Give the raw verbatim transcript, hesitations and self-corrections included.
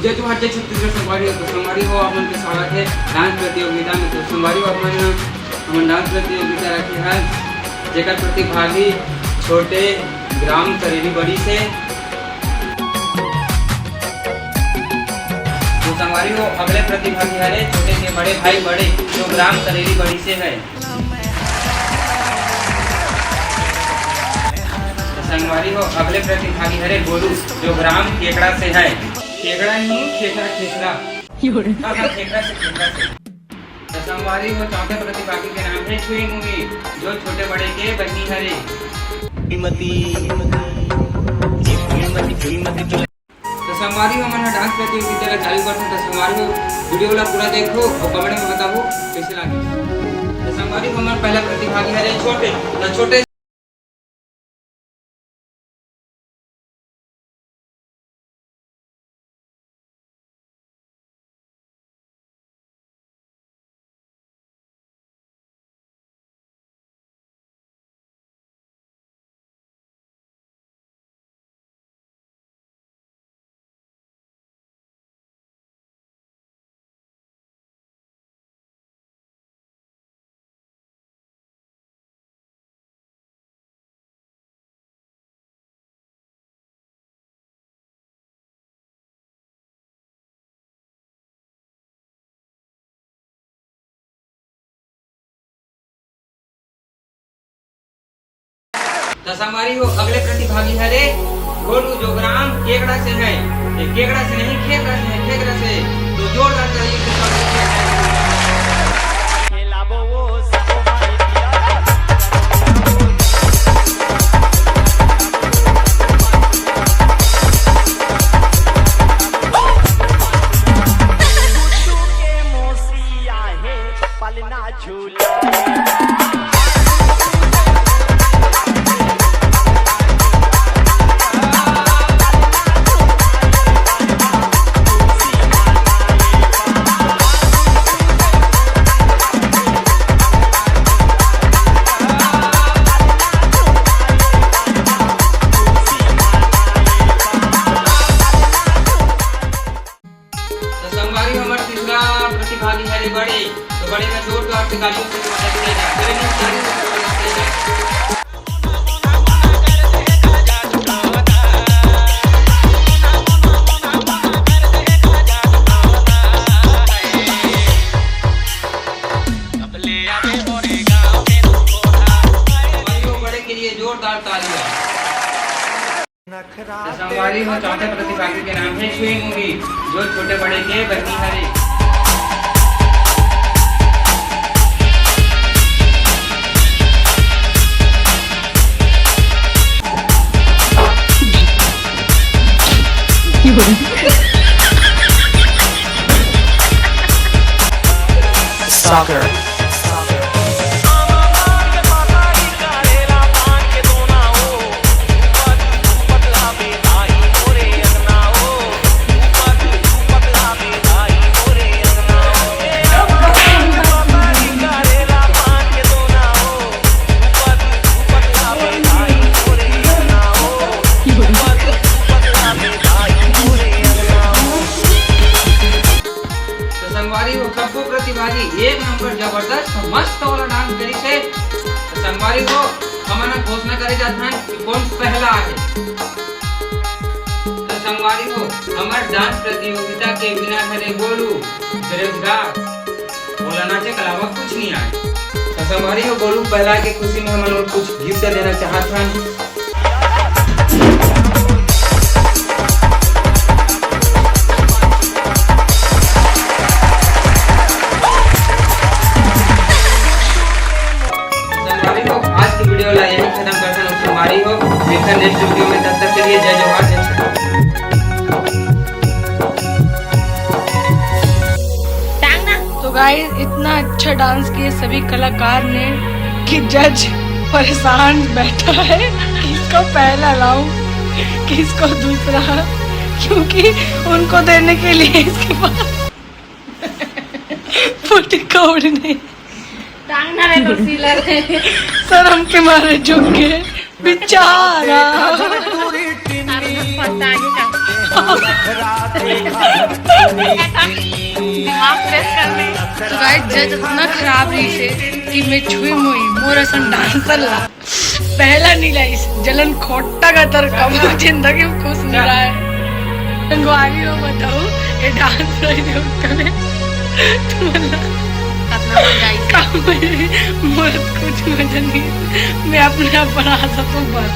जय जोहार, जय छत्तीसगढ़ संगवारी हो। तो संगवारी हो, आप मन के स्वागत है डांस प्रतियोगिता में। तो संगवारी हो, आप मन हमन डांस प्रतियोगिता रखे हैं, जेकर प्रतिभागी छोटे ग्राम करेली बड़ी से। तो संगवारी हो, अगले प्रतिभागी हरे छोटे के बड़े भाई बड़े, जो ग्राम करेली बड़ी से है। तो संगवारी हो, अगले प्रतिभागी हरे गोलू, जो ग्राम केकड़ा से है। केकड़ा नहीं, खेखरा, खेखरा। हाँ, हाँ, खेखरा से, खेखरा से। तो संगवारी हो, चौथे प्रतिभागी के नाम है छुई मुई, जो छोटे बड़े के बहिनी हरे। श्रीमती, श्रीमती, श्रीमती, श्रीमती। तो संगवारी हो, हमन ह डांस प्रतियोगिता ला चालू करथन। तो संगवारी हो, वीडियो ला पूरा देखो और कमेंट में बताओ कैसे लागे। तो संगवारी हो, हमर पहला प्रतिभागी हरे छोटे, तो छोटे तो संगवारी हो, अगले प्रतिभागी हरे गोलू, जो ग्राम केकड़ा से है। ये केकड़ा से नहीं, खेकड़ा से है, खेकड़ा से। तो जोरदार ताली के साथ। तो संगवारी, हमर तीसरा प्रतिभागी हरे बड़े। तो बड़े का जोरदार से तालियों से स्वागत किया जाए। बड़े का तालियों से स्वागत किया जाए। बड़े के लिए जोरदार तालियां। तो संगवारी हो, चौथे प्रतिभागी के नाम है छुई मुई, जो छोटे बड़े के बहिनी हरे। Soccer। तो संगवारी हो, सबको प्रतिभागी एक नंबर जबरदस्त मस्त वाला डांस करिस हे। तो संगवारी हो, हमन ह घोषणा करे जात हन कि कौन पहला आए। तो संगवारी हो, हमर डांस प्रतियोगिता के विनर हरे गोलू, बेरोजगार, ओला नाचे के अलावा कुछ नहीं आए। तो संगवारी हो, गोलू पहला के खुशी में हमन कुछ गिफ्ट देना चाहत हन। संगवारी हो, आज की वीडियो ला यहीं खत्म करथन। संगवारी हो, मिलथन नेक्स्ट वीडियो में, तब तक के लिए जय जोहार, जय छत्तीसगढ़। टांगना। तो गाइस, इतना अच्छा डांस किए सभी कलाकार ने कि जज परेशान बैठा है, किसको पहला लाऊं, किसको दूसरा, क्योंकि उनको देने के लिए इसके पास फुटी कौड़ी नहीं। टांगना रे तो सीला रे। शर्म के मारे झुक के बेचारा। तारा पता है का? दिमाग फ्रेश करने। तो गाइस, जज इतना खराब रहिसे कि मैं छुई मुई मोर असन डांसर ला पहला नहीं लाइस। जलन खोटा का तर कम जिंदगी में खुश नहीं रहा है। संगवारी हो बताओ, ये डांस रही है उत्तम है। तो मतलब कितना मजा आई। काम है, मोर कुछ मजा नहीं। मैं अपने आप पर हंसा तो बस।